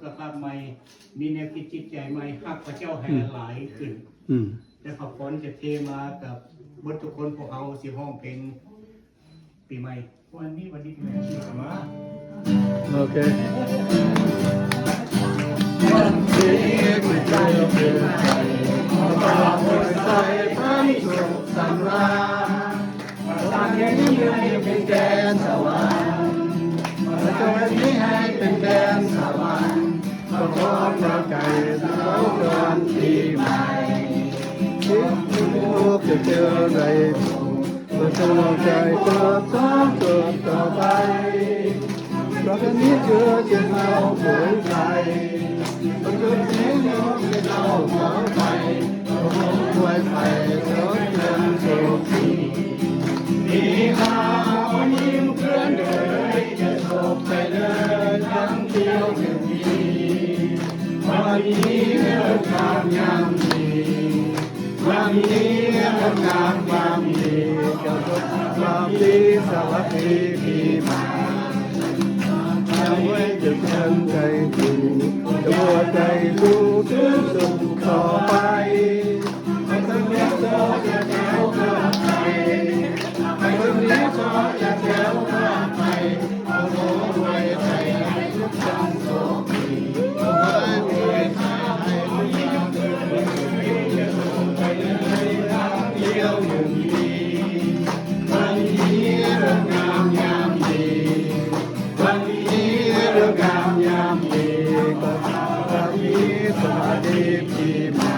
ສຸຂະພາບໃໝ່, ມີແນວຄິດຈິດໃຈໃໝ່, ຮັກພະເຈົ້າໃຫ້ ອືມ ຫຼາຍຂຶ້ນ. ອືມ ແລະ ພະພອນຈະເທມາກັບເບິດທຸກຄົນ. ພວກເຮົາຊິຮ້ອງເພງປີໃໝ່. ວັນນີ້ວັນດີແມ່ ໂອເຄ. ວັນດີປີໃໝ່ ຂໍໃຫ້ໃສທັງສຸກສຳລານ. ພະເຈົ້າເຮັດນີ້ໃຫ້ເປັນແດນສະຫວັນ, ພະເຈົ້າເຮັດນີ້ໃຫ້ເປັນແດນສະຫວັນ, ຂໍພອນໃຈສະເອົາຕອນປີໃໝ່, ທີ່ທຸກຈະເຈີໄດ້ພົບ, ພະເຈົ້າເອົາໃຈເກີດສອງເກີດຕໍ່ໄປ. ພະເຈົ້າເຮັດນີ້ເກີດຈະເອົາຜົນໄປ, ພະເຈົ້າເຮັດນີ້ເຮົາຈະເອົາຜົນໄປ, ຂໍໃຫ້ໄປເຖິງເລື່ອງໂຊກດີ. ປີໜ້າຂໍຍິ້ມເພື່ອນເອີຍ, ຈະໂຊກໄປເດີນທາງທ່ຽວເຖິງດີ. ວັນດີເລີກງາມຍາມດີ, ວັນດີເລີກງາມຍາມດີ, ເຈົ້າສຸກສະຫວັດດີ, ສະຫວັດດີປີໃໝ່. ເຈົ້າເອີຍ ເຈົ້າເປັນໃຈທຸກ, ເຈົ້າຫົວໃຈທຸກ, ຊື່ນສຸກຕໍ່ໄປ. ວັນດີເລີກງາມຍາມດີ, ຂໍໃຫ້ມີສະຫວັດດີປີໃໝ່.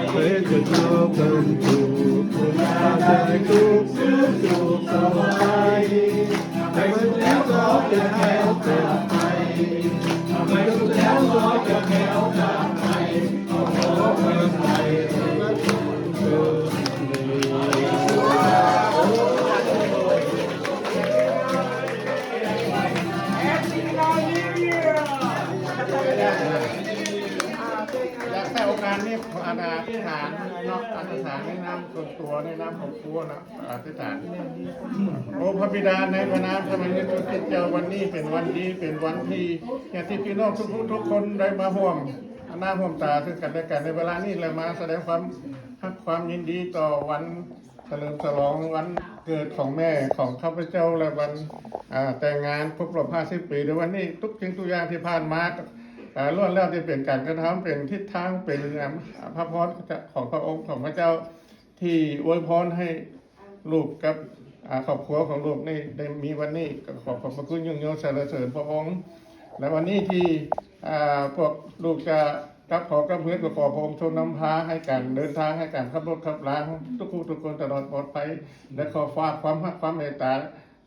ເພິ່ນຈະທຸກເພິ່ນທຸກ, ຜູ້ລາໃຈທຸກ, ສຸກສຸກສະບາຍ. ໃຜສຸກແລ້ວກໍຈະແຄ້ວຄາດໄພ, ໃຜສຸກແລ້ວກໍຈະແຄ້ວຄາດໄພ. ຂໍໃຫ້ໄປ ຢາກໃຊ້ໂອກາດນີ້ ອັນ ອະທິຖານເນາະ, ອະທິຖານໃນນາມສ່ວນຕົວ, ໃນນາມຄອບຄົວເນາະ, ອະທິຖານ. ໂອ ພະບິດາ ໃນພະນາມພະມະເຢຊູຄຣິດເຈົ້າ, ວັນນີ້ເປັນວັນດີ, ເປັນວັນທີ່ຍາດຕິພີ່ນ້ອງທຸກຜູ້ທຸກຄົນໄດ້ມາຮ່ວມໜ້າຮ່ວມຕາເຊິ່ງກັນແລະກັນໃນເວລານີ້ ແລະ ມາສະແດງຄວາມຮັກຄວາມຍິນດີຕໍ່ວັນ ສະເຫຼີມສະຫຼອງວັນເກີດຂອງແມ່ຂອງຂ້າພະເຈົ້າ ແລະ ວັນ ອາ ແຕ່ງງານຄົບຮອບຫ້າສິບປີໃນວັນນີ້. ທຸກສິ່ງທຸກຢ່າງທີ່ຜ່ານມາ ອາ ລ້ວນແລ້ວແຕ່ເປັນການກະທຳ, ເປັນທິດທາງ, ເປັນ ອາ ພະພອນຂອງພະອົງຂອງພະເຈົ້າ ທີ່ອວຍພອນໃຫ້ລູກກັບ ອາ ຄອບຄົວຂອງລູກນີ້ໄດ້ມີວັນນີ້. ກໍຂໍຂອບພະຄຸນຍົງຍົງສັນລະເສີນພະອົງ. ແລະ ວັນນີ້ທີ່ ອາ ພວກລູກຈະກັບຫໍກັບເຮືອນ ກໍຂໍພະອົງຊົງນຳພາໃຫ້ການເດີນທາງ, ໃຫ້ການຂັບລົດຂັບລາຂອງທຸກຜູ້ທຸກຄົນຕະຫຼອດປອດໄພ ແລະ ຂໍຝາກຄວາມຮັກຄວາມເມດຕາ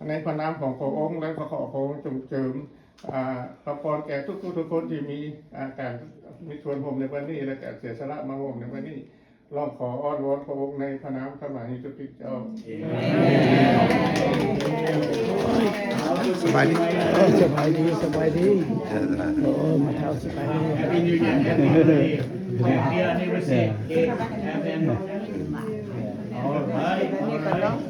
ໃນພະນາມຂອງພະອົງ ແລະ ຂໍພະອົງຈົ່ງເຈີມ ອາ ພະພອນແກ່ທຸກຜູ້ທຸກຄົນທີ່ມີ ອາ ການມີສ່ວນຮ່ວມໃນວັນນີ້ ແລະ ການເສຍສະຫຼະມາຮ່ວມໃນວັນນີ້. ຮ້ອງຂໍອ້ອນວອນພະອົງໃນພະນາມພະມະເຢຊູຄຣິດເຈົ້າ. ສະບາຍດີ. ເອີ ສະບາຍດີ, ສະບາຍດີ. ໂອ້ ມາເຖົ້າ ສະບາຍດີ. Happy New Year. Happy New Year. Happy New Year. All right.